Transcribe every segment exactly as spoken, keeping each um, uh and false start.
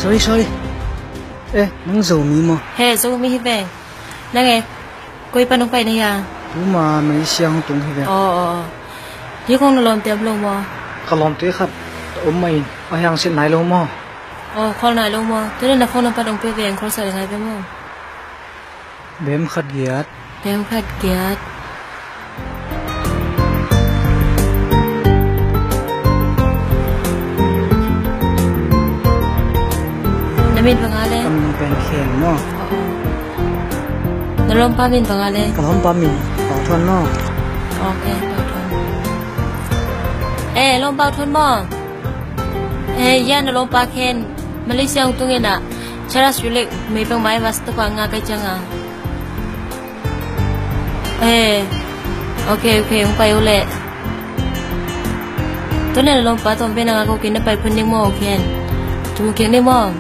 Sorry, sorry. Eh, nang Zomi maw? He, Zomi hi ve. Nang e, koi pan hong pai na hia? Tuma Malaysia hong tung hi ve. Aw, aw, aw. Hih khong na lawmte om lo maw? Ka lawmte khat om mah in, a hiang sit nai lo maw? Aw, call nai lo maw? Tuni na phone number hong pe ve, call sa le ngai ve maw? Bem khat giat. Bem khat giat. Na min bang a le? Ka min pen Khen maw. Na lawmpa min bang a le? Ka lawmpa min Pau Thuan maw. Ok, Pau Thuan. Eh, lawm Pau Thuan maw. Eh, ya na lawmpa Khen Malaysia hong tung in ah, Cheras Yulik mei pang mai vas tu pa nga kai chang a. Eh, ok, ok, hong pai uh leh. Tuni na lawmpa tawm ve na nga ko kin na pai phun ding maw, Khen. Kimu kiang ding maw.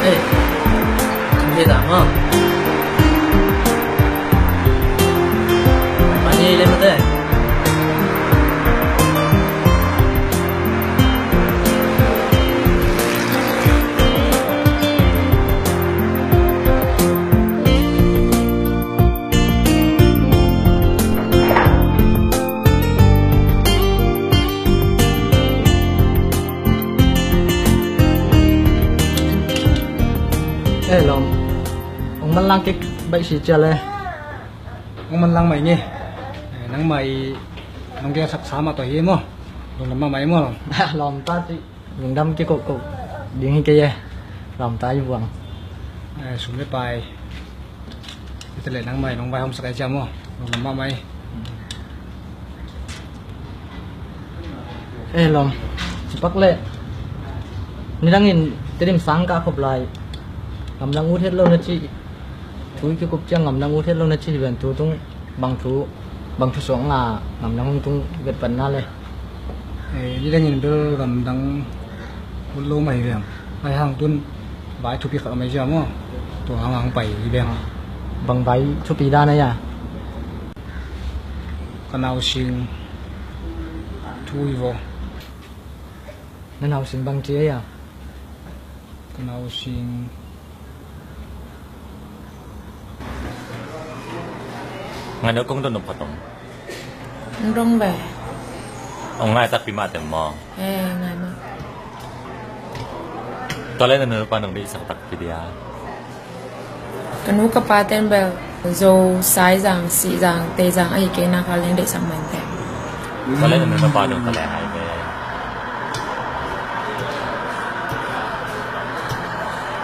Eh, tung kei ta maw. Mani le mate. Eh, lawm. Hong manlang kik baih si cia le. Hong manlang mai nge. Eh, nangmah i nong gelsak sa mah tawh hi maw. Lungdam mahmah i maw, lawm. Lawm ta ci. Lungdam kikohkoh ding hi kei e. Lawm ta i buang. Eh, sum le pai. Ite le nangmah i nong vaihawmsak ai cia maw. Lungdam mahmah i. Eh, lawm. Cipak le. Nidangin Tedim sang ka khop lai. Ngamdang ut het lo na ci. Thu i kikup ciang ngamdang ut het lo na ci hi ven, tu tung bang thu, bang thu suak nga ngamdang hong tung vet pan na le. Eh, nidangin bel ngamdang ut lo mah hi ven. Ai hang tun vai thupi khat om ai cia maw. Tua hang hang pai hi ven. Bang vai thupi dan ai a. Ka nausing thu hi vo. Na nausing bang ci ai a. Ka nausing. Ngai no kong don no patong. Dong ve. Ong ngai tak pi ma tem mo. Eh, ngai ma. Tole na no pa nong di sak tak pi dia. Ka nu ka pa ten bel Zo, Saizang, Sihzang, Teizang ahi kei na kha leng deihsak man te. Ka leng na pa dong ka leng ai ve.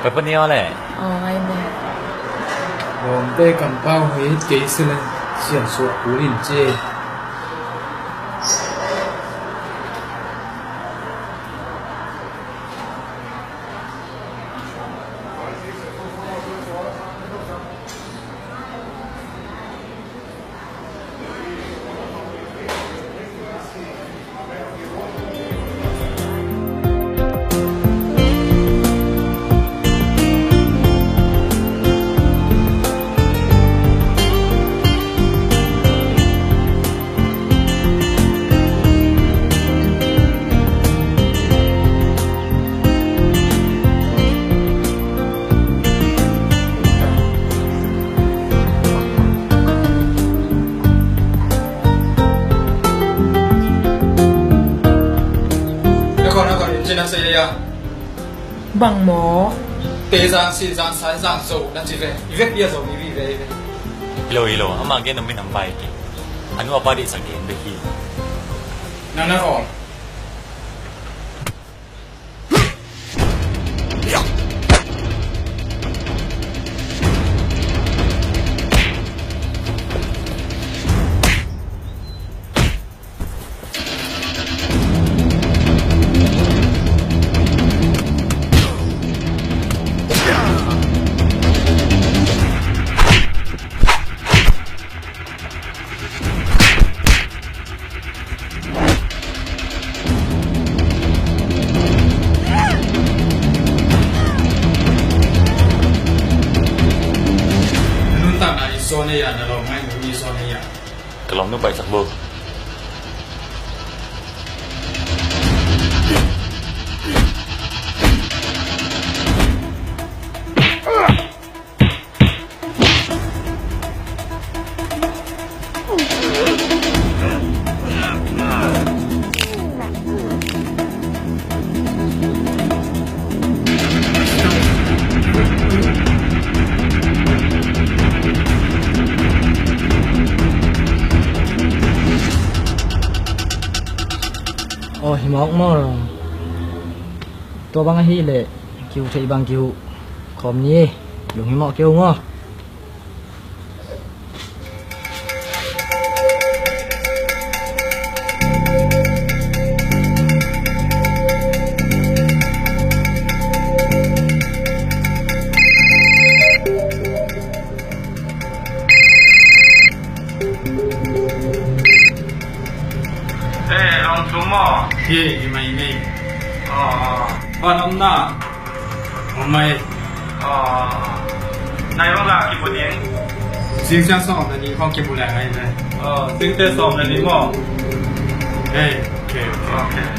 Ka pa ni ole. Oh, ai ve. Bawmte kampau hei kei se leng sian suak kul in ci. Bang maw? Teizang, Sihzang, Saizang, Zo na ci ve. I vekpi a Zo mi i ve, i ve. Hi lo, hi lo. Amah gen a min hong pai kei. A nu a pa deihsak gen bek hi. Nang na khawl. Ei, a na lawm ngai nu ni sawn ei a. Ka lawmnu paisak bo. Aw, hi mawk maw. Tua bang ahih leh kiu theih bang kiu khawm ni. Lung hi mawk keu maw. Eh, lawm tung maw? Hi, hi mai ni. Aw, aw. Ban om na. Om mai. Aw. Nai bang la kibu ding. Singsia sawm na ni khawng kibu leh ngai nai. Aw, singte sawm na ni maw? Eh, okay, okay. Okay.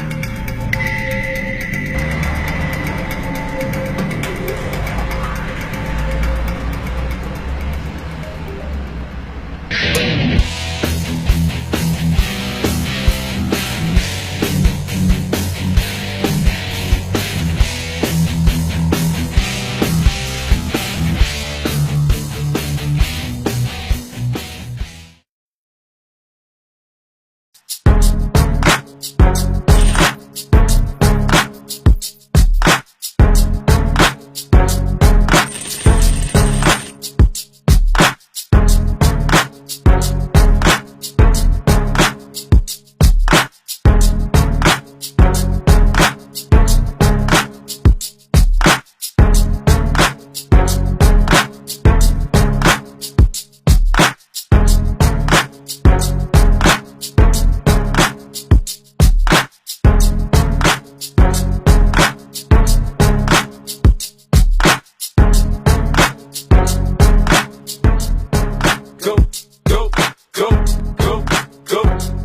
Go, go, go, go, go,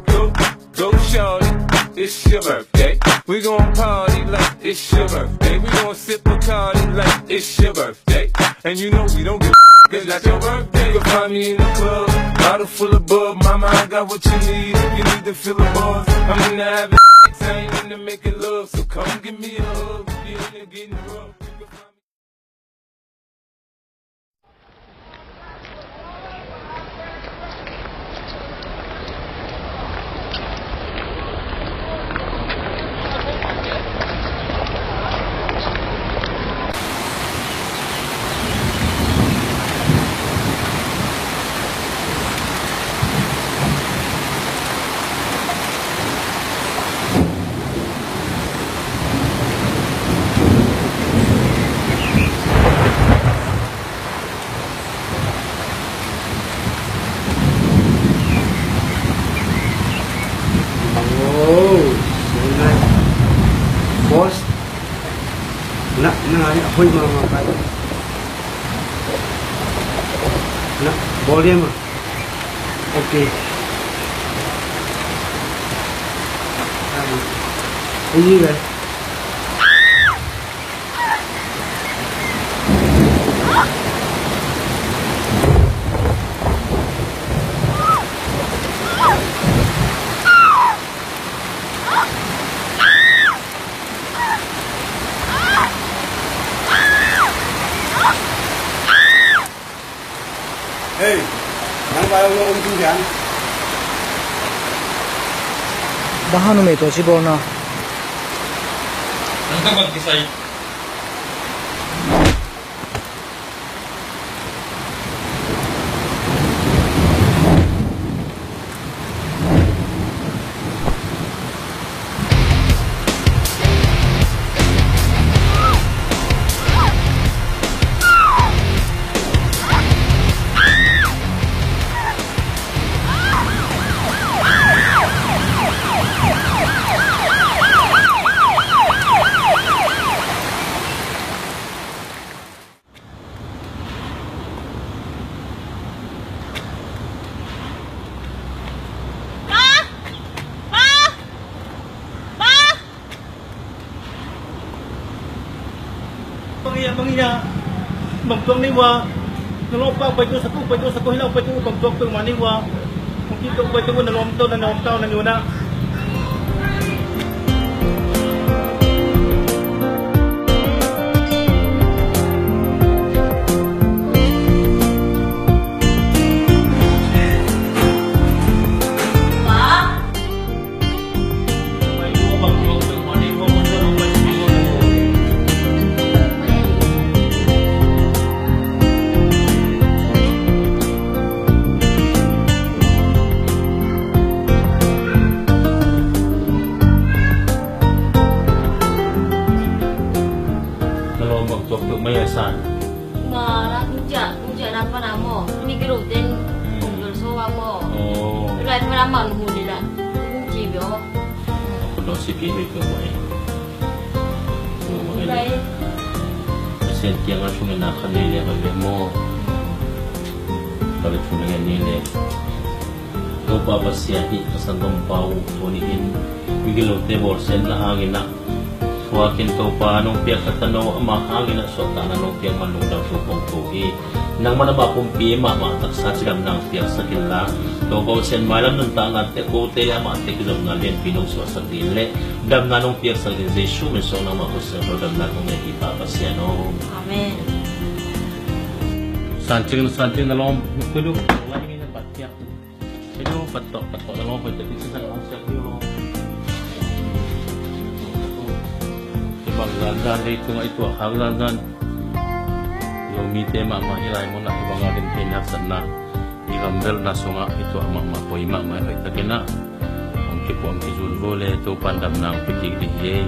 go, go, shorty. It's your birthday. We gon' party like it's your birthday. We gon' sip Bacardi like it's your birthday. And you know we don't give a, 'cause that's your birthday. You'll find me in the club, bottle full of bub. Mama, I got what you need if you need to fill the bars. I'm into having sex, I ain't into making love. So come give me a hug if you're into getting rough. Oh, so nice. Boss. Na, na, na, hoih mahmah pai. Na, volume. Okay. Ai. Ui, ui, ui. Hei, nang pai lo ong tu hian. Bang hang numei tua ci bawlna. Nang ka bang kisai. Bang ia, bang tuak nei ua, na lawm pa pai tu sa tu, pai tu sa tu, hi lau pai tu, bang tuak tu ma nei ua, bang ki tu pai tu, na lawm tu, na lawm tau, na ni ua na. Na lawm bang tuak peuh mai a san. Ma, na kung cia, kung cia na pa na maw. Ni kilo ten, hmm, kung jol so wa maw. Oh. Lai pa na ma nu ni la. Kung ci bio. Kung do si pi ni kung mai. Kung mai. Lai. Pasian kiangah thungetna khat nei le khat ve maw. Khat ve thunget nei le. Topa Pasian hih ka sanggam pa uh tuni in migilote bawlsiatna hangin ah thuakin Topa nong piak ka tano amah hangin ah suahtakna nong piak man lungdam thu kong ko hi. Nangman amah pumpi mahmah taksa cidamna hong piaksak inla, Topa Pasian mailam nuntaknate kote le amahte kizopna lianpi nong suahsak ding le damna nong piaksak ding Jesu min suang nangmah khutsiangtho damna kong nei hi Pa Pasian aw. Amen. Sancing, sancing na lawm. Kudu. Lai ngin na bat piak. Hello, patok, patok na lawm, patok, patok na lawm, siap ding lawm. Hih bang zanzan, leitung ah i tuahkhak zanzan Zomite mahmah hih lai munah hih bang a din thei haksatna i gamvelhna sungah i tuah mahmah poi mahmah, hoihtakin ah hong kipuah hong kizul go le Topan damna hong pia kik ding hi ei.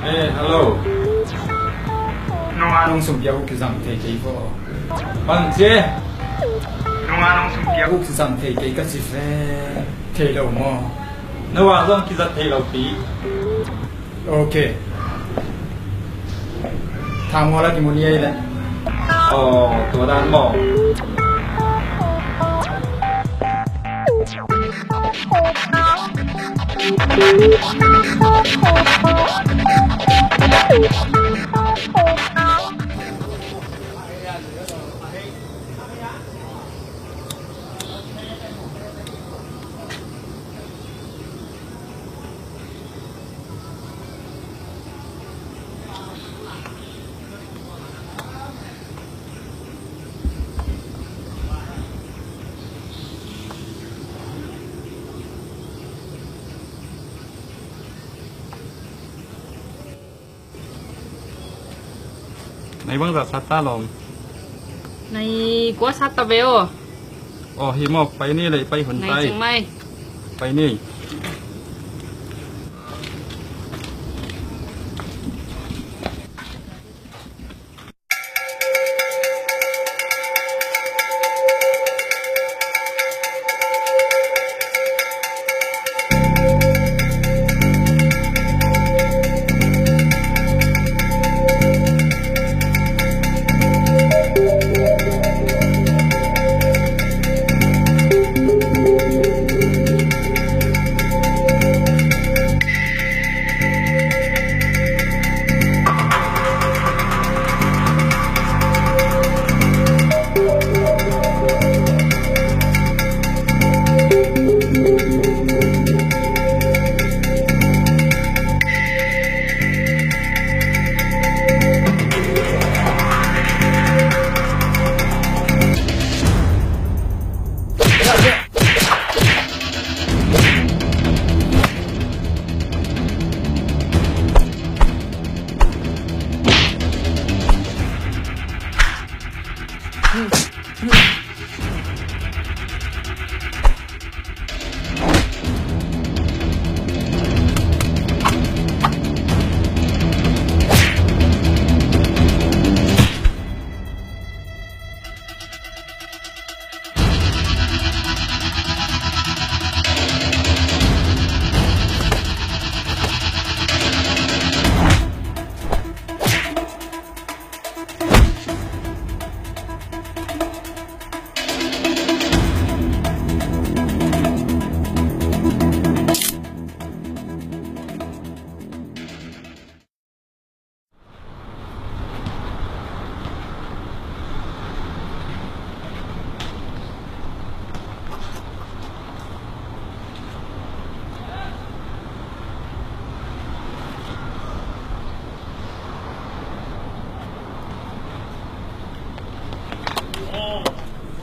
Eh, hello. Nunga nong sumpiak uh kizang thei kei vo. Bang ci? Nunga nong sumpiak uh kizang thei kei ka ci ve. Thei lo maw? Na va zong kizat thei lo pi. Ok. Thang hua la kimu ni ei le. Aw, tua dan maw? Nai bangzah sat ta lawm? Nai kua sat ta ve aw. Aw, hi maw, pai ni lei, pai hun tai. Nai Chiang Mai. Pai ni.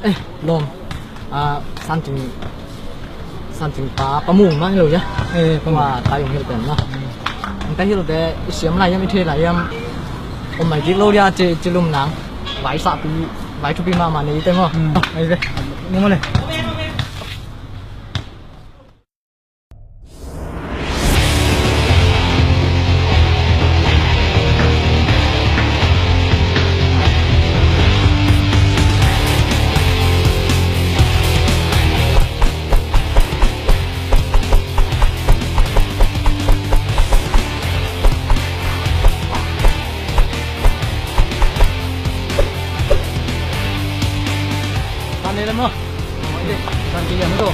Eh, lawm. Ah, Sancing, Sancing pa, Pa Mung mah hi lo hia? Eh, Pa Mung. Tua, ka hong hilh pen mah. Hong ka hilh teh, i siam lai hiam, i thei lai hiam? Om mai kik lo dia, ci, ci lum nang. Vai sahpi, vai thupi mahmah nei teh maw. Hmm, ai ve. Ni maw le. Kan ni le maw. Kan ti yang tu.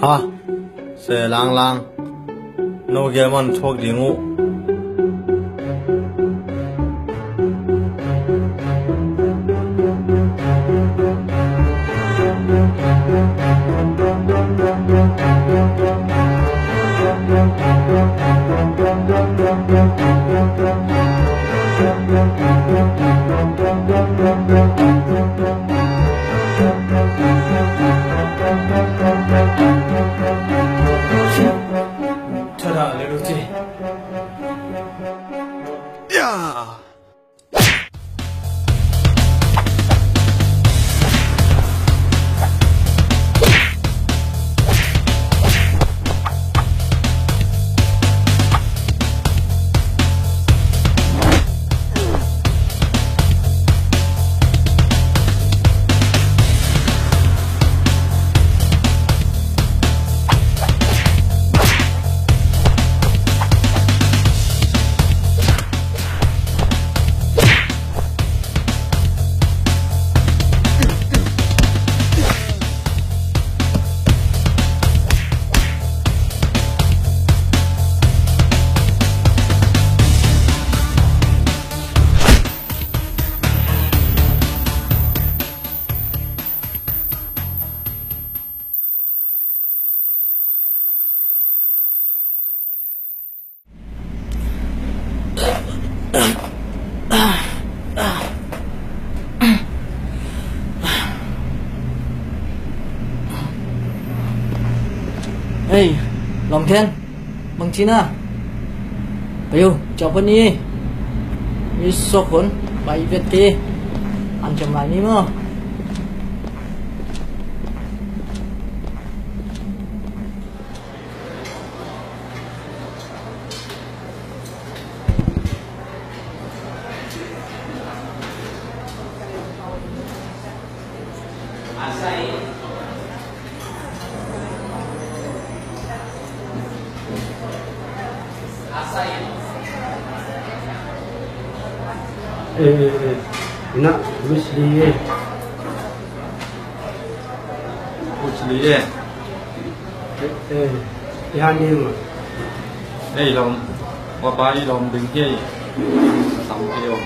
Ha, se lang lang. No gel man thuak ding uh. Hei, lawm khen. Bang ci na? Peuh, ciah phot ni. Mi sok hun, pai vet kei. An ciam lai ni maw. Eh, eh, eh. Ina, Bruce Lee, eh. Bruce Lee, eh. Eh, eh, i han ding maw? Ei, lawm. Wa pa i lawm ding hi. Sam kei om.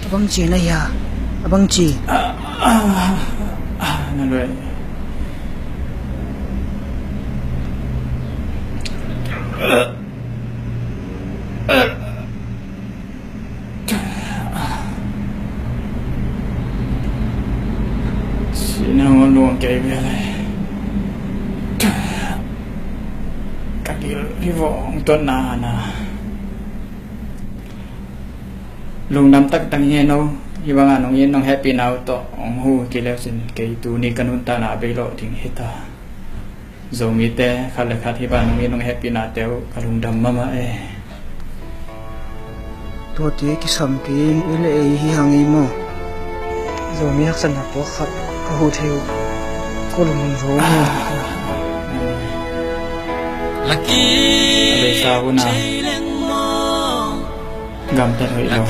A bangci na hia? A bangci? Ah, ah, ah, na luai. Sina ngon luang kei bia lai. Ka gil hi vong tuan na na. Lungdam taktak hi no. Hi banga nong in nong hehpihna uh tawh hong hu kei leu sin kei tuni ka nuntakna a bei lawh ding hi ta. Zomite khat le khat hi banga nong in nong hehpihnate uh ka lungdam mahmah e. Tuate kisam kei in i le ei hi hang ei maw? Zomi haksatna puak khat ka huh thei uh. Ko lungdam zo maw? A beisa hun a gamtat hoih lo,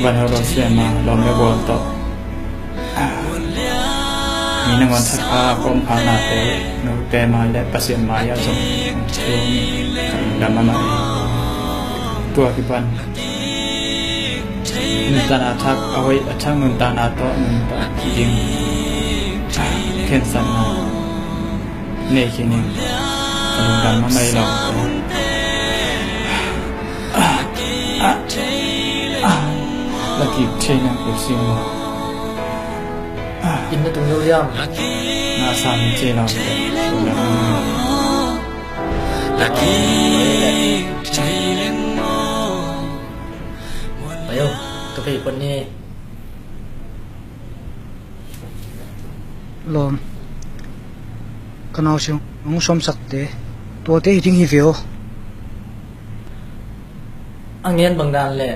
van hoih lo siam a lawm le gual tawh mi nangawn that a kawmkhalnate note mai le Pasian mai-ah zong hong thum ka lungdam mahmah hi. Tua kipan nuntakna thak a hoih a thak nuntakna tawh nuntak ding khensatna nei khin in ka lungdam mahmah hi lo. La kik thei nang kul sing maw? Inn na tung lo liam. Na sam in ci lo. Payo, ka pei pon ni. Lawm, ka nau siang hong sawmsakte tuate hi ding hi ve aw. A ngen bang dan le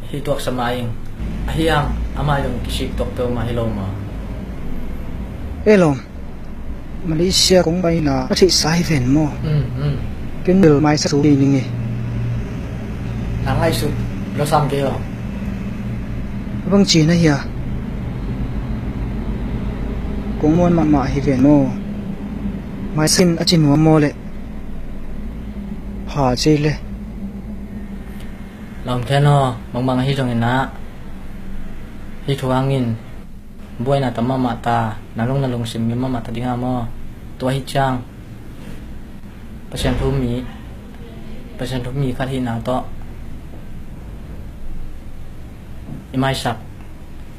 hi tuaksa ma ing, ahi hang amah zong kisik tuak peuhmah hi lo maw? E lawm, Malaysia kong paina a theihsa hi ven maw? Mm, mm. Ken bel maisak thu nei ning e. Nang ngaihsut lawsam kei aw. A bangci na hia? Kong muan mahmah hi ven maw? Maisak in a ci nuam maw leh? Pha cei le. Lawm Khen aw, bangbang ahi zongin ah hih thu hangin buaina tam mahmah ta, na lung na lungsim ngim mahmah ta ding a maw? Tua hi ciang Pasian thu mi, Pasian thu mi khat hihna tawh i maisak,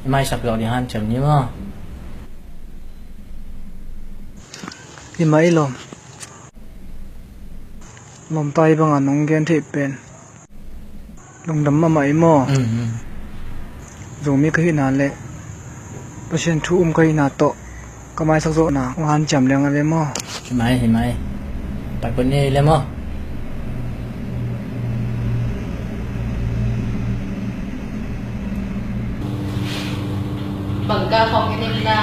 i maisak zawh ding hanciam ni maw? Hi mah i lawm. Lawmta, hih banga nong gen theih pen lungdam mahmah ei maw? Mm, mm. Zomi ka hihna le Pasian thu um ka hihna tawh ka maisak zawhna hong hanciam leng a ve maw? Hi mai, hi mai. Pai pun ni le maw? Bangka khawng i ning na.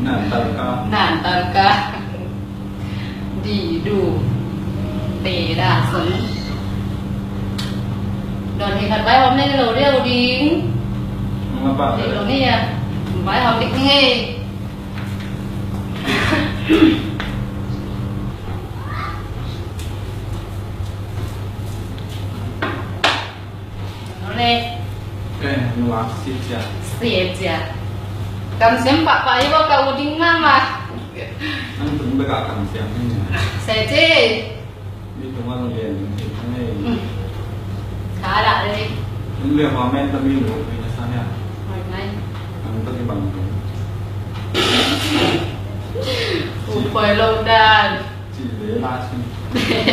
Nan talka. Nan talka. Di du. Te da sung. Don hi khat vai hom nei lo riau ding. Di lo ni ya. Vai hom dik ngei. Ole. Eh, nuak si cia. Si cia. Kan sem pahpah i va ka u ding mama. Ang tung beka kan sem ni. Sece. Ni tung ang lian ni hei. Ka la le. Ang lian ma men ta mi lu ni na sa nia.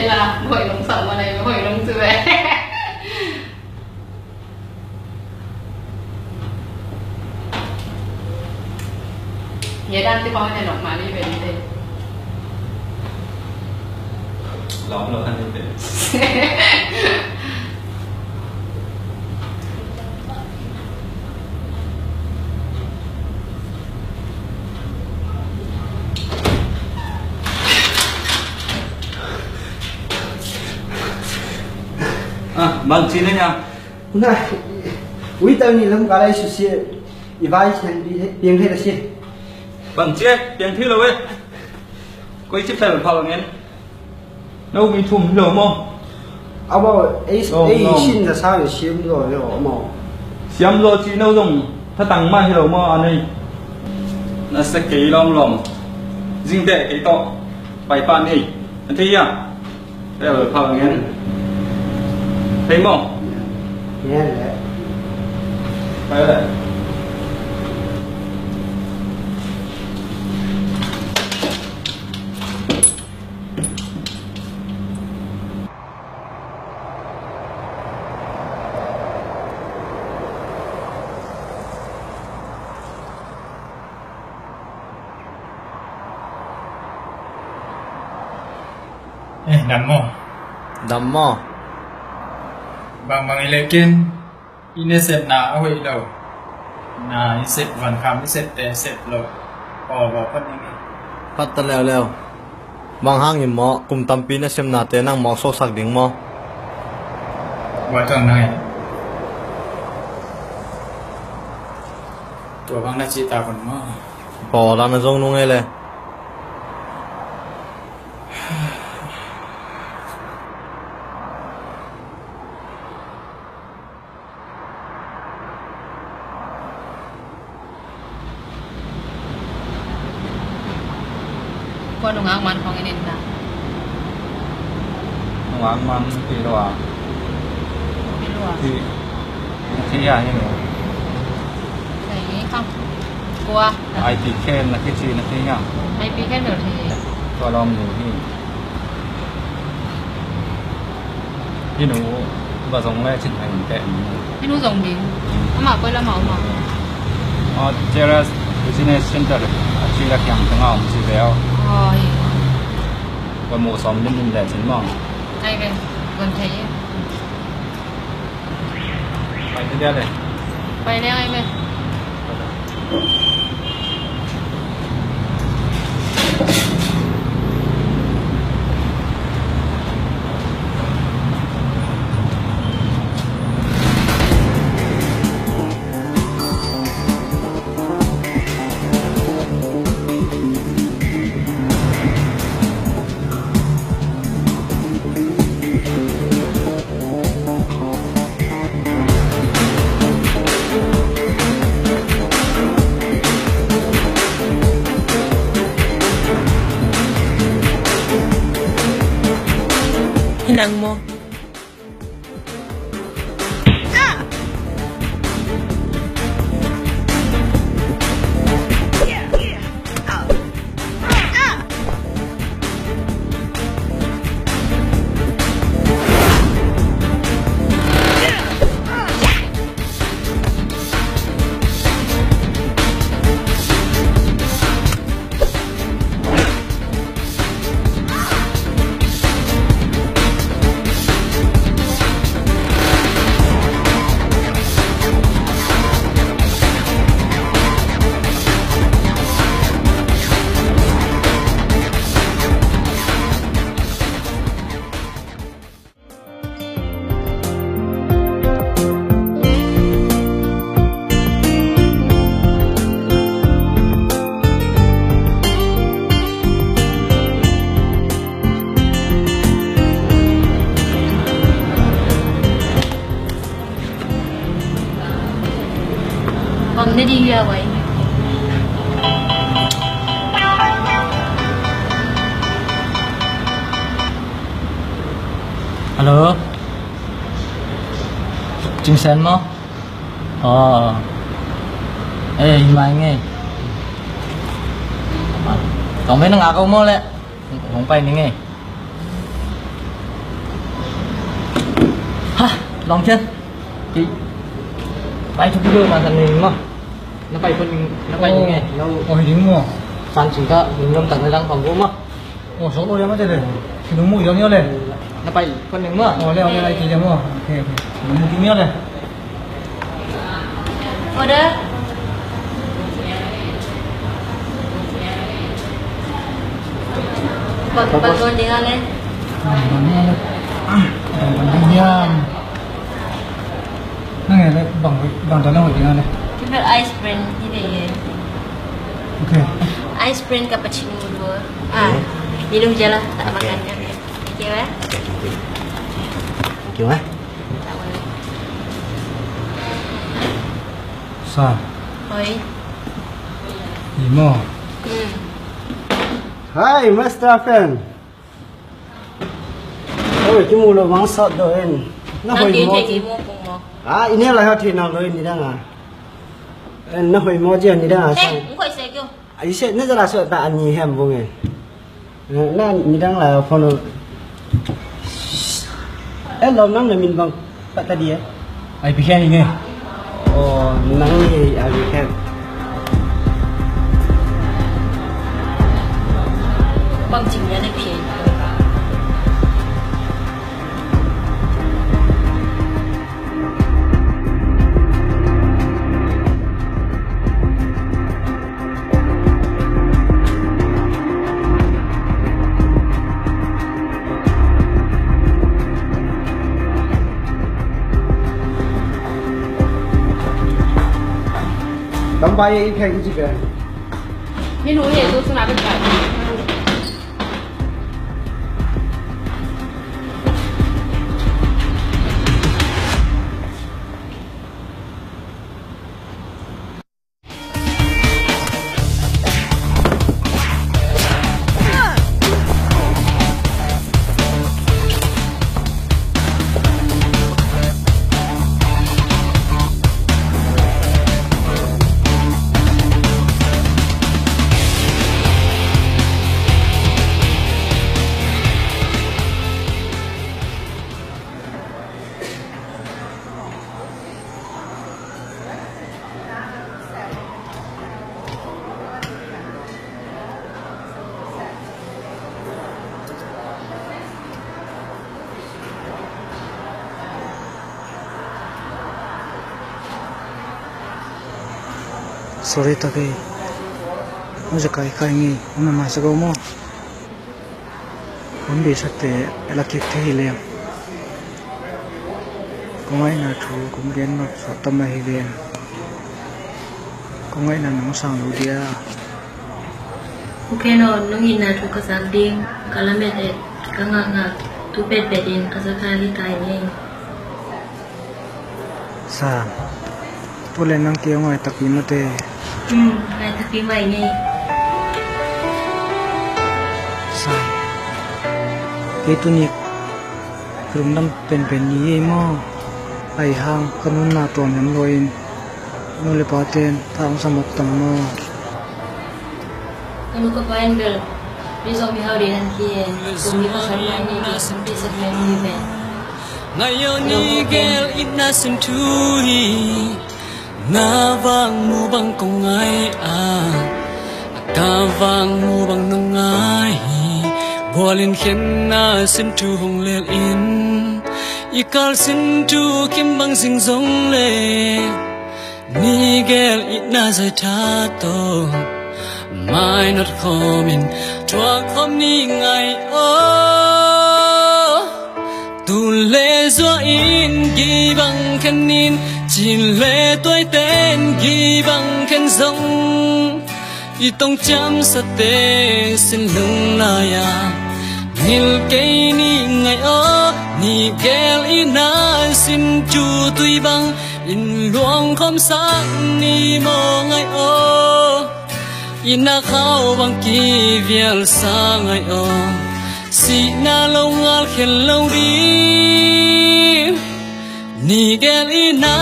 Lah, hoih lung sa ma nei, hoih lung cu ve. Ye dan ti kong ne nok ma ni ve ni te. Lawm lo kan ni te. Ah, bang ci ne ya. Nga, ui tang ni lam ka lai su si, i vai sian bi, piang hei la si. Bang ci, piang thei lo eh. Koi ci fel phal ngen. No mi thum hi lo maw? A maw, ei, no, ei no. Sin na sa ni siam lo, lo maw. Siam lo ci no zong, thatang mah hi lo maw, a nei. Na sa kei lawm lawm. Zing te kei tawh. Pai pah ni. A thei ya. Tel phal ngen. Thei maw? Ngen le. Pai le. Eh, dam maw? Dam maw? Bangbang i leh ken i nasepna a hoih lo. Na i sep, van kham i septe sep lo. Aw, aw, phat ning e. Phat ta leuleu. Bang hangin maw, kum tampi nasepnate nang mawk suaksak ding maw? Tua tuan nang e. Tua bang na cih ta kun maw? Pawl a na zong nung e le. Kua nungak man khong in in na. Nungak man pi lua. Pi lua. Pi, pi a hi no. Thei hi khang. Kua. Ai pi khen na kici na thei hi. Ai pi khen no thei. Kua lawm nu hi. Hi nu va zong le cin hai in teh. Hi nu zong ding. Amah koi lamah om a. Aw, Terrace Business Center a ci la kiang tungah om ci ve aw. Aw, hi. Kua mu sawm din din le cin maw. Ai ve, gon thei. Pai te dia le. Pai le ai ve. Hinang maw? Bang na ding ia wai. Hello. Cing Sen maw? Aw. Eh, hi mai ngei. Tong ve na ngak a um maw le. Hong pai ning ei. Ha, lawm thian. Kei pai thuk deuh mah ta ning maw. Na pai phot ning, na pai ning e. Aw, aw, hi ding maw. San sung ta, ning lom tak na dang khawm vo maw. Aw, sok lo liam a te le. Hi ding maw, hi ding maw le. Na pai phot ning maw. Aw, le, aw, le, lai kei le maw. Ok, ok. Hi ding maw, hi ding maw le. Order. Bang, bang nuan ding a le. Bang nuan ding a le. Ah, bang nuan ding hiam. Nang e le, bang, bang dan a hoih ding a le. Triple ice brand hi ve ye. Ok. Ice brand cappuccino dua. Ah, minum je lah, tak makan kan. Thank you eh. Thank you eh. Sa. Oi. Imo. Hmm. Hi, Master Fan. Oi, kimu lo mah sawt do en. Na hoih maw ci. Ah, i ne lai hot hi na lo en nidang a. En, na hoih maw ci a nidang a sang. Ai se, na zala sawt ta a ni hem vung e. Na nidang la phone. Eh, lawm nang na min bang pat ta di eh. Ai pi khen ing e. Aw, nang ni ai pi khen. Bang cing ya na pi. Tampai i kheng ci pen. Minu ye tu suna pen kai. Sorry tak ei. Hong za kai kai ngei. Hong na masa ko maw. Hong beisakte a la kik thei hi leng. Kong ngaihna thu kong gen nop suak tam mah hi leng. Kong ngaihna nong sang lo dia. Ukhen aw, nong itna thu ka zak ding, ka lamet eh, ka ngakngak thu petpet in a za kha hi ta hi ngei. Sa, tua leh nang kei hong ngai takpi maw te. Hmm, ngai takpi mai ngei. Sa, kei tuni ka lungdam penpen ni ei maw. Ahi hang ka nunna tuam hiam lua in nu le pate'n tha hong sa mawk tam maw. Ka nu ka pa in bel mi zong mi hau ding an hi e. Kum mi pasal mai ni ki pi sat mai ni ve. Ngai o, ni gel itna sin thu hi. Na vang mu bang kong ngai a, ka vang mu bang nong ngai hi. Bual in khenna sin thu hong lel in, i kal sin thu kim bang zing zong le. Ni gel itna zai tha tawh mainawt khawmin thuak khawm ni ngai aw. Tun le zua in gibang khenin, cin le tuaiten gibang khen zong i tong ciamsate sin lunglai-a ngil kei ni ngai aw. Ni gel itna sin thu tui bang in luang khawm sak ni maw ngai aw. Itna khau bang kivial sa ngai aw. Sihna lo ngal khen lo ding ni gel itna.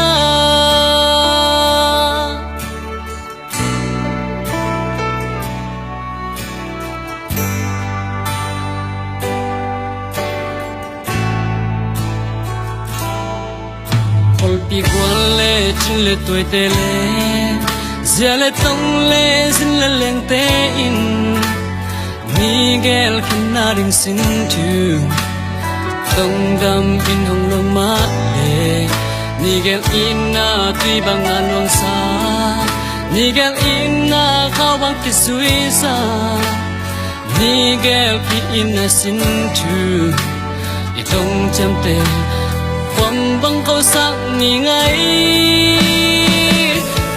Tuaite le zia le tong le zin le lengte in ni gel khenna ding sin thu tongdam in hong lo mah le, ni gel itna tui bang a nuamsa, ni gel itna khau bang kizuisa, ni gel ki itna sin thu i tong ciamte khuam bang ko sak ni ngai.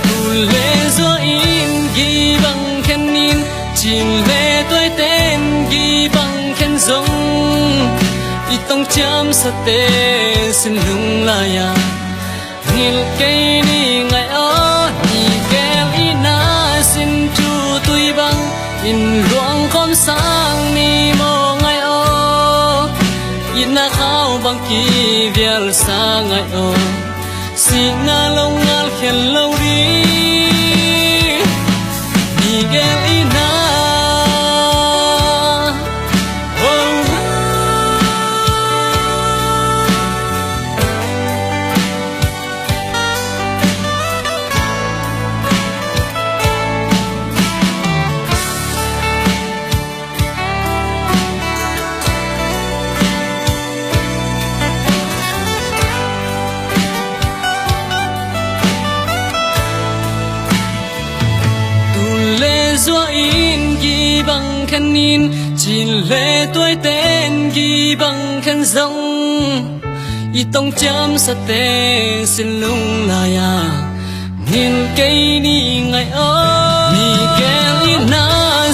Tul le zua in gi bang khen in, cin le tuaite in gi bang khen zong i tong ciamsate sin lung lai-a ngil kei ni ngai aw. Ni gel itna sin thu tui bang in luang khawm sang ni maw ngai aw. Itna khau bang kivialsa ngai aw. Sihna lo ngal khel lo ding ni gel itna. Oh. Tul le zua in gi bang khen in, cin le tuaite in gi bang khen zong i tong ciamsate sin lung lai-a ngil kei ni ngai aw. Ni gel itna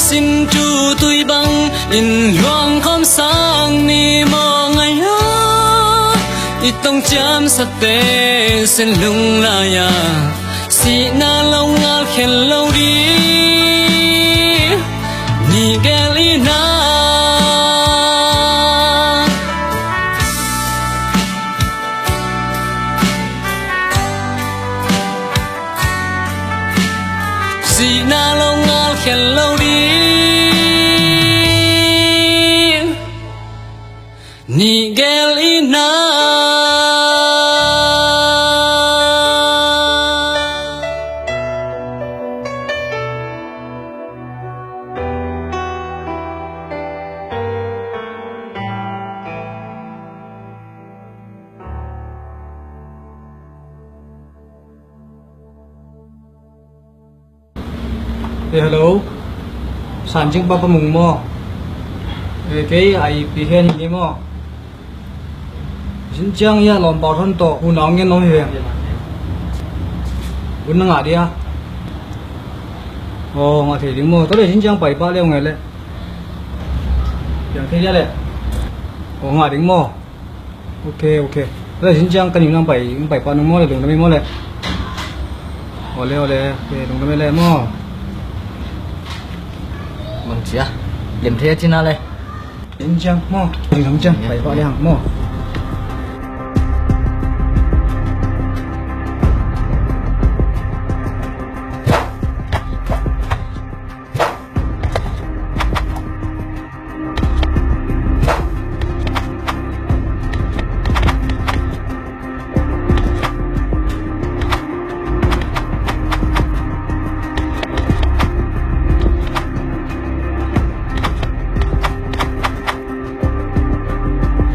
sin thu tui bang in luang khawm sang ni maw ngai aw. I tong ciamsate sin lung lai-a sihna lo ngal khel lo ding ni gel itna. Sihna lo ngal khel lo ding ni gel itna. Eh, hello. San Cing Pa Pa Mung maw? Eh, kei a ipi hen hi ni maw? Zin ciang hi a lawm pau thon tawh unau ngen om hi ve. Un na ngah dia? Aw, ngah thei ding maw? Tua le zin ciang pai pah le ung e le. Piang thei dia le. Aw, ngah ding maw? Ok, ok. Tua le zin ciang ka ning nang pai, nang pai pah nung maw le, lungdam ei maw le. Aw le, aw le, ok, lungdam ei le maw. Bang cia. Lem thei a cina le. Inn ciang maw? Inn lam ciang pai pah liang maw?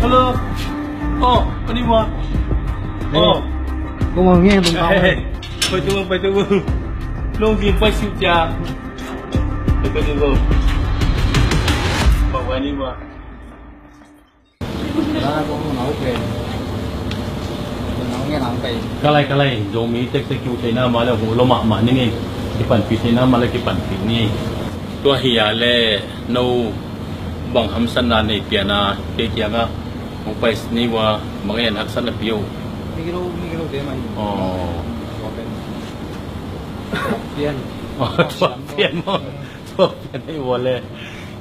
Hello. Oh, konnichiwa. Oh. Kong nge tong kau. Pai tu, pai tu. Long ding pai siu cia. Pai tu. Konnichiwa. Ka lai, ka lai, Zomi tek tek kiu theihna mah le huh lo mahmah ning ei. Kipanpih theihna mah le kipanpih ning ei. Tua hi a le no bang hamsatna nei pian a kei kiangah hong pai ni ua, bang en haksatna pia uh. Ni kilo, ni kilo te mai. Aw. Pian. Aw, tua pian maw. Thuak pian hi ua le.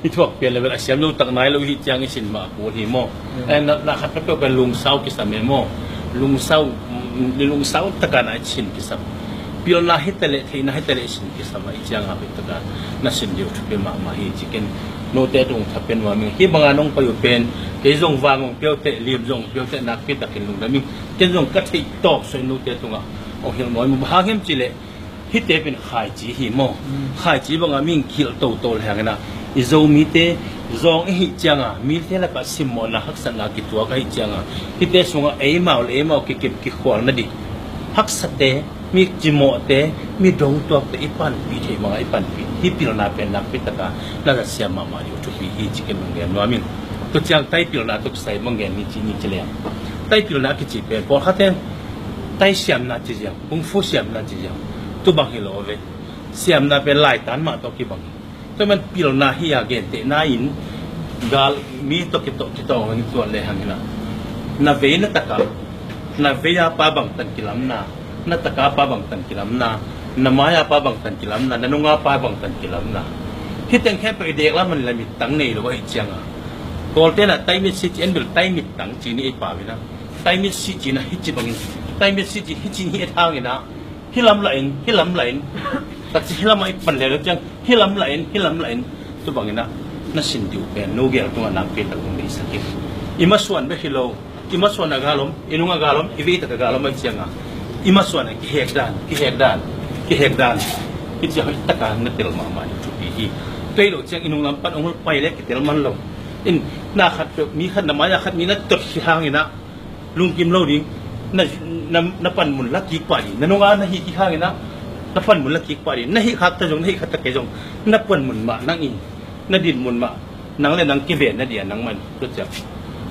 I thuak pian le bel a siam lo tak nai lo hi ciang i sin mah a kul hi maw. Eh, na, na khat peuhpeuh pen lungsau kisam e maw. Lungsau, mm, lungsau taka na i sin kisam. Pilna hi ta le, theihna hi ta le i sin kisam a i ciang a hoih taka na sin ding uh thupi mahmah hi ci ken. Note tung tha pen ua ming. Hi banga nong pai uh pen, kei zong vang ong pia uh teh, lim zong ong pia uh teh, nakpi takin lungdam ing. Ken zong ka theih tawk soi note tungah Ong hilh mawi maw, bang hang hiam cih leh hihte pen khaici hi maw? Khaici bangah mi ong hilh toto le hang inah, i Zomite zawng i hih ciangah mite lakah simmawhna haksatna kituak ahih ciangah, hihte sungah eimau le eimau kikip kikhual nading haksate, mi cimawhte, mi dongtuakte i panpih theih bangah i panpih. Hih pilna pen nakpi takah na zat siam mahmah ding uh thupi hi ci ken ong gen nuam ing. Tua ciang tai pilna tawh kisai bang gen ni ci ni ci leng, tai pilna a kici pen pawlkhatte tai siamna ci ziang, kung fu siamna ci ziang, tu bang hi lo ve. Siamna pen laitan mah tawh kibang hi. Tua man pilna hi a, gentehna in gal mi tawh kitawh kitawh hong tuan le hang inah, na vei na takah, na vei a pa bangtan kilamna, na taka pa bangtan kilamna, na mai a pa bangtan kilamna, na nunga pa bangtan kilamna. Hih teng khempeuh i dek lam man la mittang nei lo ahih ciangah, Kawlte'n ah tai mit si ci, en bel tai mittang ci ni ei pau inah, tai mit si ci inah hih ci bangin, tai mit si ci hih ci ni et hang inah, hih lam lah in, hih lam lah in, tak ci hih lamah i pan lel ciang, hih lam lah in, hih lam lah in, tu bang inah na sin ding uh pen no gel tungah nakpi tak ong deihsak in. I masuan bek hi lo, i masuan a gal om, i nung a gal om, i vei tak a gal om ahih ciangah, i masuan a kihek dan, kihek dan, kihek dan, hih ciang hoih taka na tel mahmah ding uh thupi hi. Tua hi lo ciang i nung lam pan ong hul pai le kitel man lo. In na khat peuh, mi khat na mai a khat mi na tot khit hang inah lungkim lo ding. Na, na, na panmun la kik pah ding. Na nunga na hih kik hang inah na panmun la kik pah ding. Na hih khak ta zong, na hih khak ta kei zong, na panmun mah nang in, na dinmun mah nang le nang kiven na ding a, nang man tua ciang,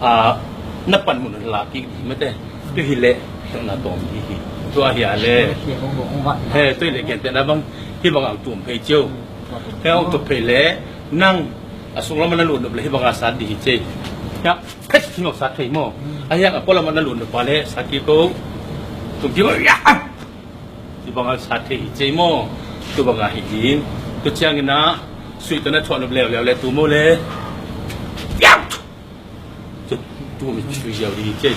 a, na panmun la kik ding mate. Tua hi leh khialhna tawm ding hi. Tua hi a le, he, tua hi leh gentehna bang, hih bang a ong tum phei cio. He, ong tum phei le nang a suk lamah na lut nop le hih bang a sat ding hi cio. Ya. Hei, hing aw, sat thei maw? A hiang a pua lamah na lut nop a le sat kik o. Tum kik o, ya. Hih bang a sat thei hi cio maw? Tu bang a hi ding. Tua ciang inah sui tawh na thuah nop leuleu le tum o le, ya. Tum sui ziau ding hi cio.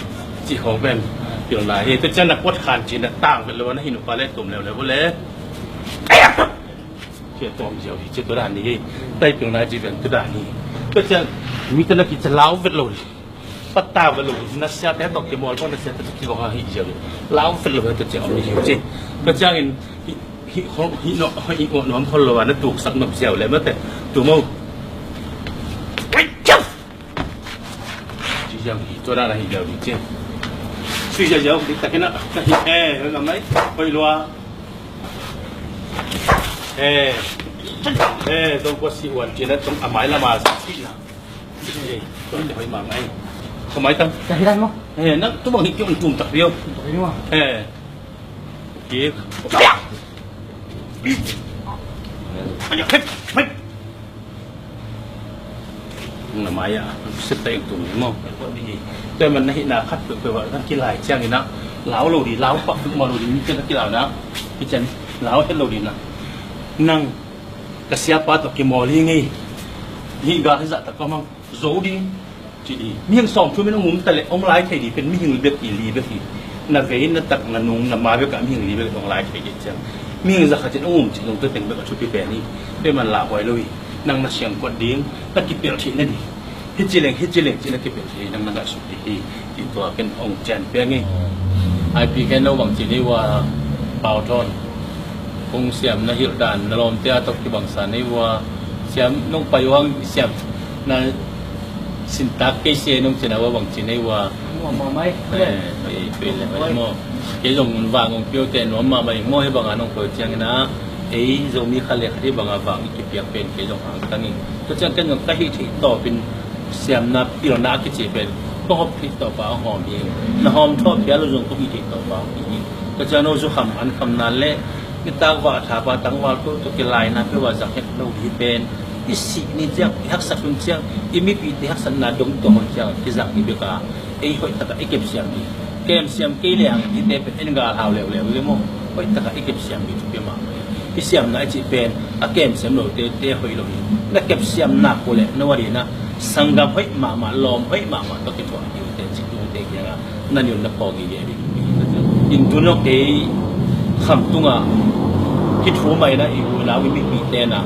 Cih khawng pen pilna hi. Tua ciang na puat khan ci na tang vet lo a na hih nop a le tum leuleu o le, ya. Cia tawm ziau hi cia tua dan hi. Tai pilna ci pen tua dan hi. Tua ciang mi tana kicia lau vet lo hi. Patak vet lo hi. Na siate tawh kimawl pawl na siate tawh kibang a hi ziau hi. Lau vet lo hi tua ciang om hi ci. Tua ciangin hi, hi, hi, no, hi, nuam khol lo a na tuksak nop ziau le mate. Tu mo. Ci ziau hi, tua dan a hi ziau hi ci. Sui ziau ziau, di takin a, ka hi, eh, hoi ngamai, hoi lua. Eh, eh, tong kua si wan ci na, tong a mai lama si na. Eh, tong hoi ma ngai. Ka mai tang. Ka hi dan mo. Eh, nang tu bang hi kiong tum tak riau. Tum tak riau. Eh. Kik. Hep, hep. Na mai ah, sep ta ing tum ni maw. Tua man na hihna khat peuhpeuh ah na kilai ciangin ah, lau lo ding, lau pak peuhmah lo ding, mi cian na kilau na, mi cian lau het lo ding na. Nang ka siapa tawh kimawl hi ngei, hih gal hi zahtak kawm hang, zo ding, ci ding. Mihing sawmthum in hong um ta leh hong lai thei ding pen mihing bek hi, li bek hi. Na vei, na tak, na nung, na ma bekah mihing li bek hong lai thei ding ciang, mihing zakhat in hong um cih zong tua teng bek a thupi pen hi. Tua man lauhuai lo hi. Nang na siangkuat ding, na kipelh theih nading, hih ci leng, hih ci leng cih na kipelh theih nang na ngaihsut ding hi. Cih tua ken hong cian piang hi. Aipi khen lo bangci nei ua, Pau Thawn. Kong siam na hilh dan, na lawmte a tawh kibangsa nei ua. Siam nong pai uh hang siam na sintak kei se nong cina ua bangci nei ua. Muah mah mai. Eh, pai, pai le pai maw. Kei zong vang ong pio te nuam mah mai maw, hih banga nong pio ciangin ah, ei Zomi khat le khat hih banga vang i kipiak pen kei zong hang tang ing. Tua ciang ken zong ka hih theih tawpin siamna pilna a kici pen ka hawm theih tawpa a hawm hi. Na hawm thawh phial uh zong ka hih theih tawpa a hawm hi. Tua ciang no zukham an khamna le nitak vah thapa tangval tu tu kilaina peuh a zang het lo hi pen, i sih ni ciang, i haksa hun ciang, i mipite haksatna dong tuah hun ciang kizang hi bek a, ei hoih takah i kepsiam hi. Kemsiam kei leng hihte pen en gal hau leuleu le maw. Hoih takah i kepsiam hi thupi mahmah hi. I siamna i cih pen a kemsiam lote te hoih lo hi. Na kepsiam nak uh leh no a dinah sanggam hoih mahmah, lawm hoih mahmah tawh kithuah hi uh teh, cih tute kiangah na niun na phaw gige ding. In tun aw kei Khamtungah hih thu mah inah i unau i mipite nah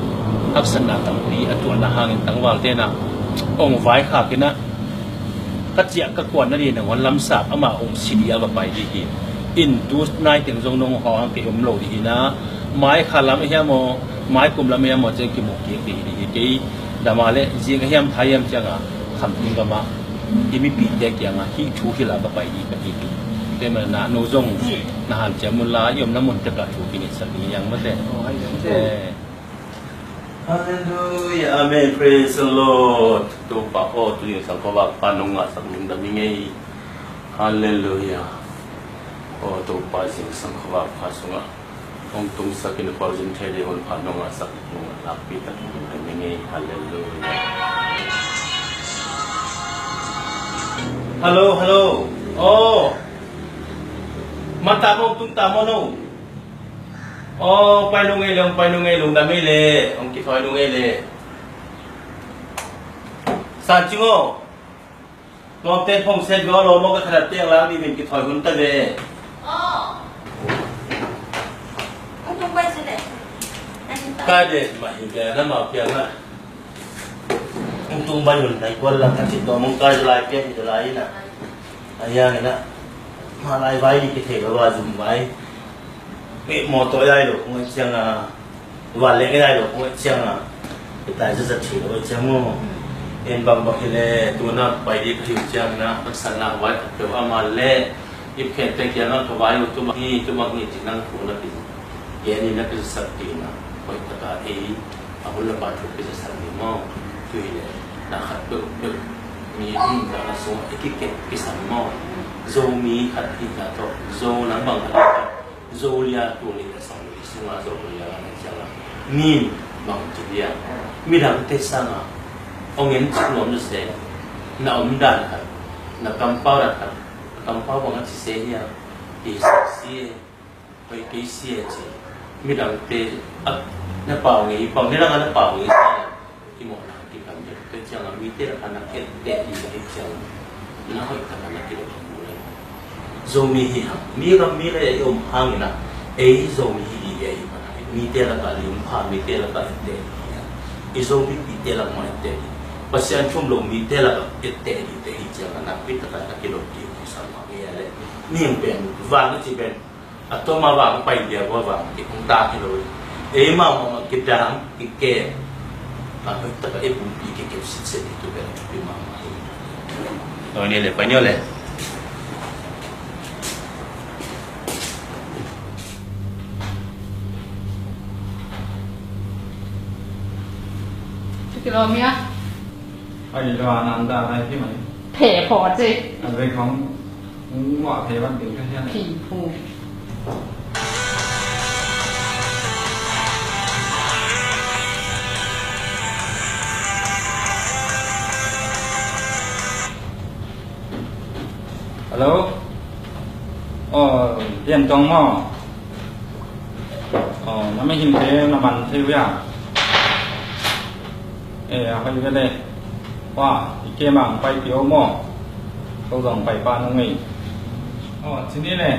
haksatna tampi a tuahna hangin tangvalte nah ong vaikhak inah ka ciah ka kuan nading nangawn lamsap amah ong si ding a va pai ding hi. In tu nai teng zong nong hawh hang kei om lo dih hi na, mai kha lam a hiam maw, mai kum lam a hiam maw, ciang kimu kik dih hi dih hi. Kei dama le zing a hiam tha hiam cianga khamtung gamah i mipite kiangah hih thu hilh a ka pai dih ka hi dih. Kei mana no zong na hanciam un la, i omna mun tekah thu kinitsak dih hiang mate. Eh. Hallelujah, amen, praise the Lord. Topa aw, tu zingsang khuavak pha nong ngahsak lungdam ing ei. Hallelujah. Aw Topa, zingsang khuavak pha sungah hong tungsak in, khualzin thei ding hun pha nong ngahsak, nong ngah lakpi tak lungdam ing ei. Hallelujah. Hello, hello. Aw. Man ta maw, tung ta maw no? Aw, pai nung ei le, hong pai nung ei, lungdam ei le, hong kithawi nung ei le. San Cing aw. Lawmte phone set ve aw, lawm aw, ka khadat teng lang ni vin kithawi hun ta ve. Aw. Hong tung pai si le. Kai de, mah hi ve, na mau piang na. Hong tung pai hun nai kual lang ka cit tawh mong kai lai piang hi ta lai na. A hiang ina. Mah lai vai ni kithei lo a zum vai. Peh mawtaw ai lo kong et ciang a, vanleng ai lo kong et ciang a, i tai zazat thei lo et ciang maw. En bangbang hi le, tuna pai dih ka hi uh ciang ina, taksan nak vai khat peuh a, mah le i phen te kiang a ka vai uh, tu bang hi, tu bang hi ci nang thu na pi, gen in na pi sak pi na, hoih taka ei a hun le pa thu pi sak ni maw. Tu hi le, na khat peuh peuh mi in ka na sung a i kikep kisan maw. Zomi khat hi na tawh, Zo nang bang khat Zolia tuni le sawmli sunga Zolia a na ciang a, min bang ci dia, midangte sanga hong en cik nuam na se, na omdan khat, na kampau dan khat, na kampau bang a ci se hia, i sak si e, hoi kei si e ci, midangte a na pau ngei, pau ngei dang a na pau ngei sa. Kimawhna kipan deuh, tua ciangah mite lakah na etteh ding ka hih ciangah na hoih takah na kilawm ding uh leh. Zomi hi hang, mi gam mi lei a i om hangin ah, ei Zomi hi ding hi a i pan ah, mite lakah limpha, mite lakah etteh ding hi a, i Zomipihte lakah mah etteh ding, Pasian thu um lo mite lakah etteh dingte hi ciangah nakpi takah na kilawm ding uh kisam mah hi a leh. Ning pen van a ci pen a tawm a vang pai dia, gua vang kik hong tak hi lo. Ei mahmah kidang, kikem, a hoih takah ei pumpi kikem sitset hi tu pen a thupi mahmah hi. Oi, ni le, pai ni le. Kilawm hia? Ai, lo a nan da lai hi mai. Phe phaw ci. A vei khong. Ngua phe van ding ka hian. Phi phu. Hello. Aw, Lian Tong maw? Aw, na mihingte na man thei uh hia? Eh, a hoih ve le. Wa, i kei mang pai pio maw? Ko zong pai pa nung ei. Aw, ci ni le.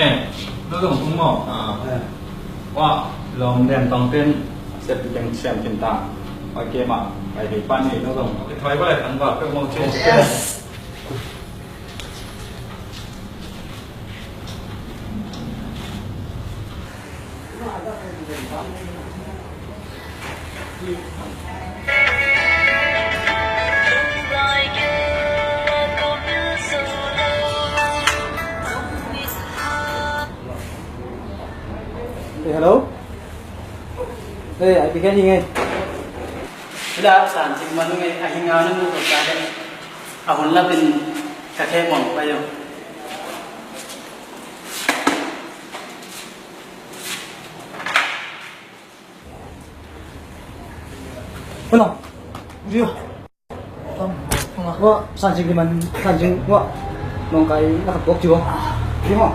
Eh, no zong tung maw? Ah, eh. Wa, lawm Lian Tong ten sep teng siam kin ta. Wa, kei mang pai pio pa ni, no zong. Okay, thoi ba le, thang ba, pek maw ci. Yes. Hey, hello. Hey, ai pi khen hi ngei. Ila san cik manu ngei, a hinga nanu ko ka de. A hun lapin ka khe mong pa yo. Hello. Rio. Wa, san cik di man, san cik wa. Nong kai na ka bok ci wa. Di mo.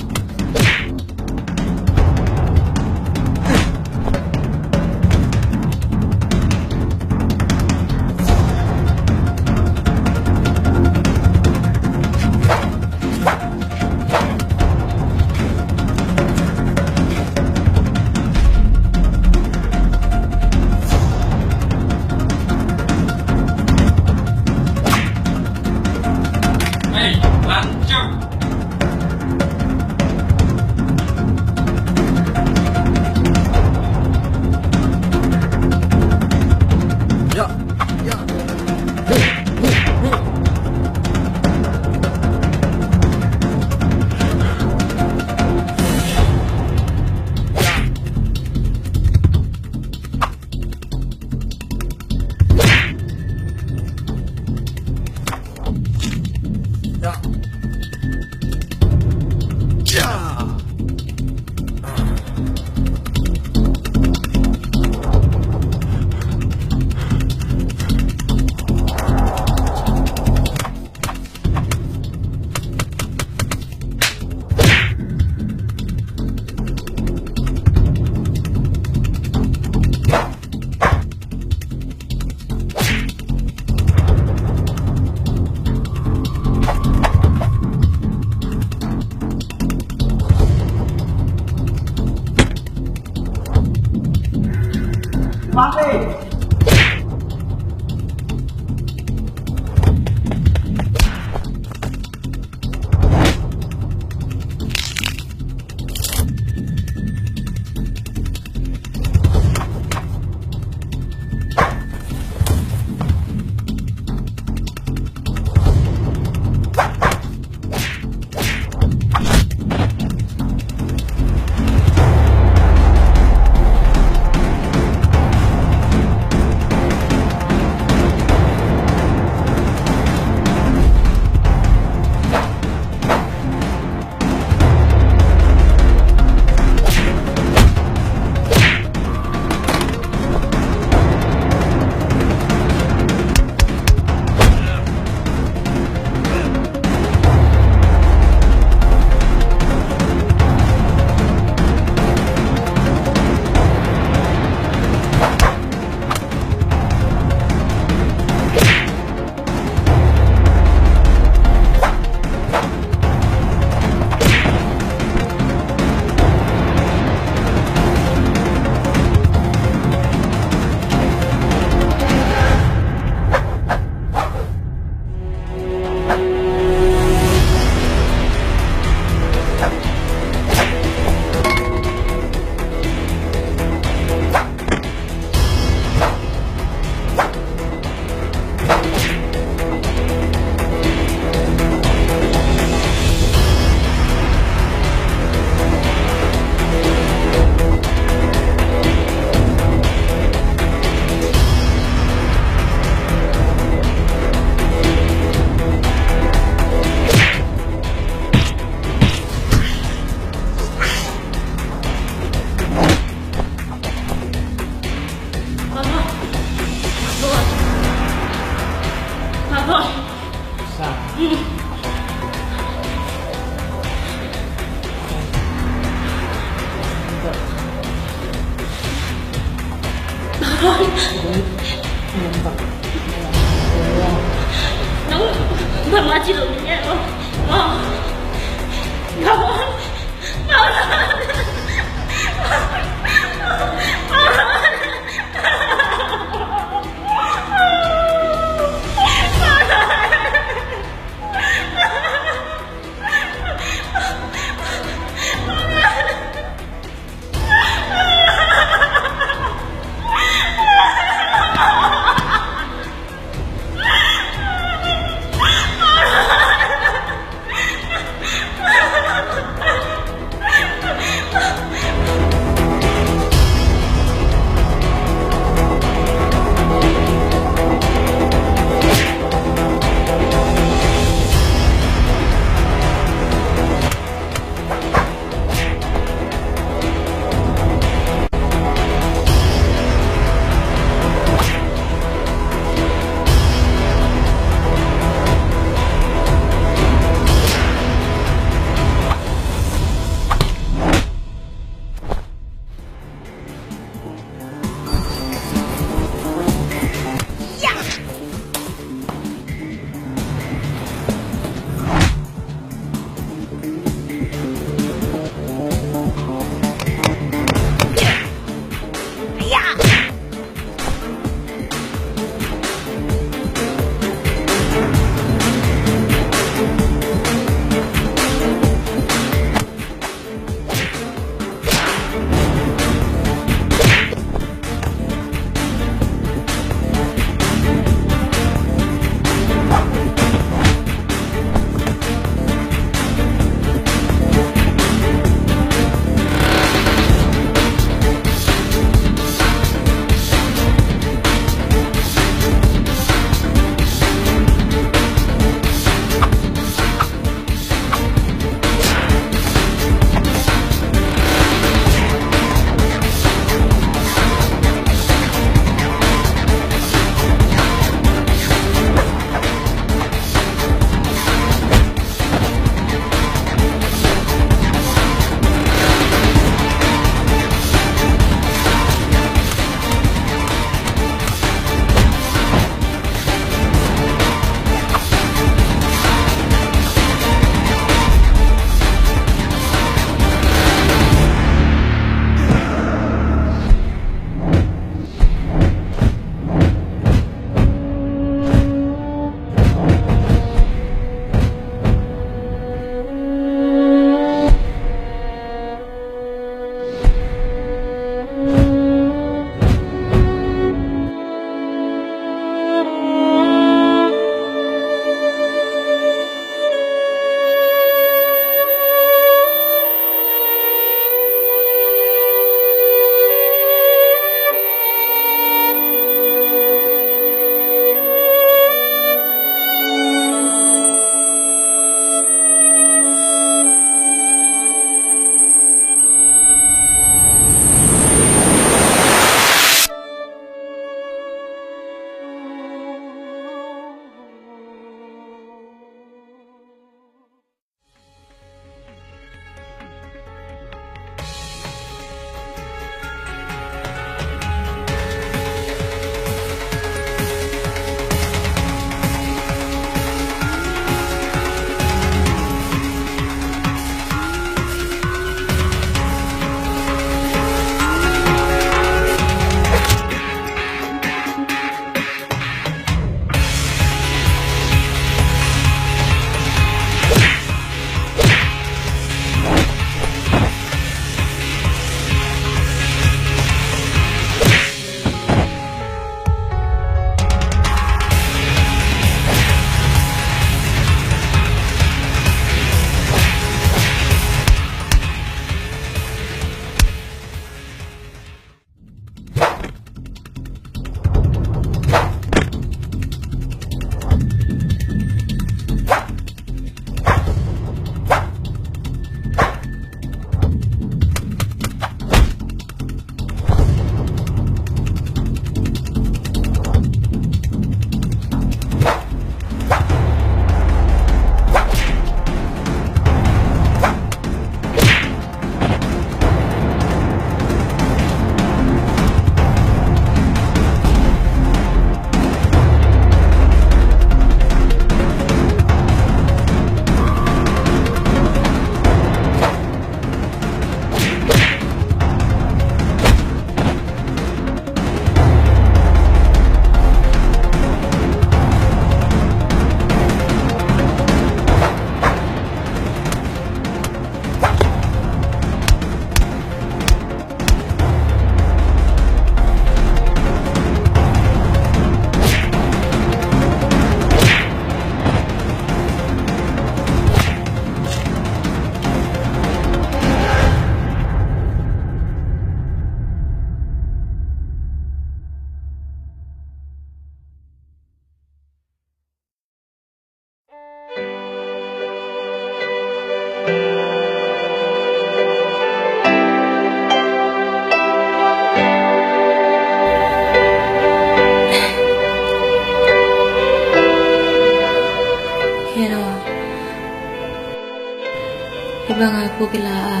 Hih banga puk i la a,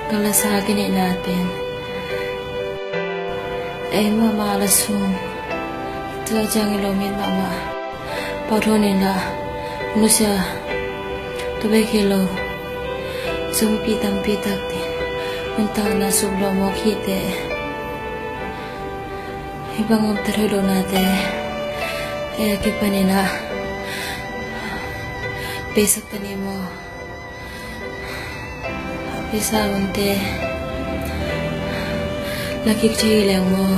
ka la sa kineihna pen ei mahmah la sung, tua ciang i lo min mahmah. Pauthu nin la nusia, tua bek hi lo, sumpi tampi takte nuntakna suk lo mawk hi te. Hih bang om ta thei lo nate, e, kipanin ah peisak ta ni maw? Pisa unte la kik thei leng maw?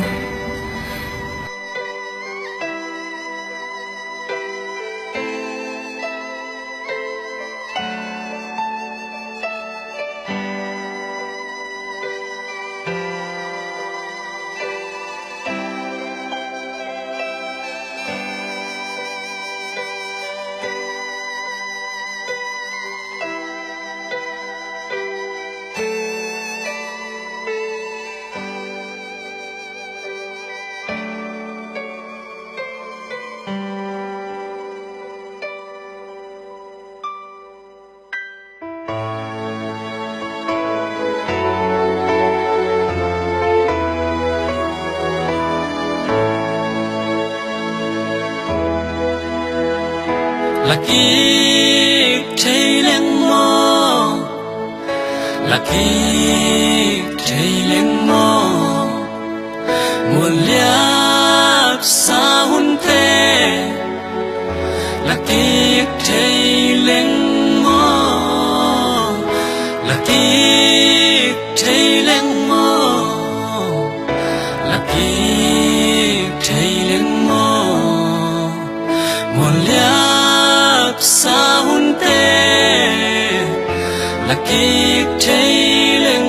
La kik thei leng maw? La kik thei leng maw? Mual liapsa hunte la kik thei leng maw? La kik thei leng maw? La kik thei leng maw? Mual liapsa hunte la kik thei leng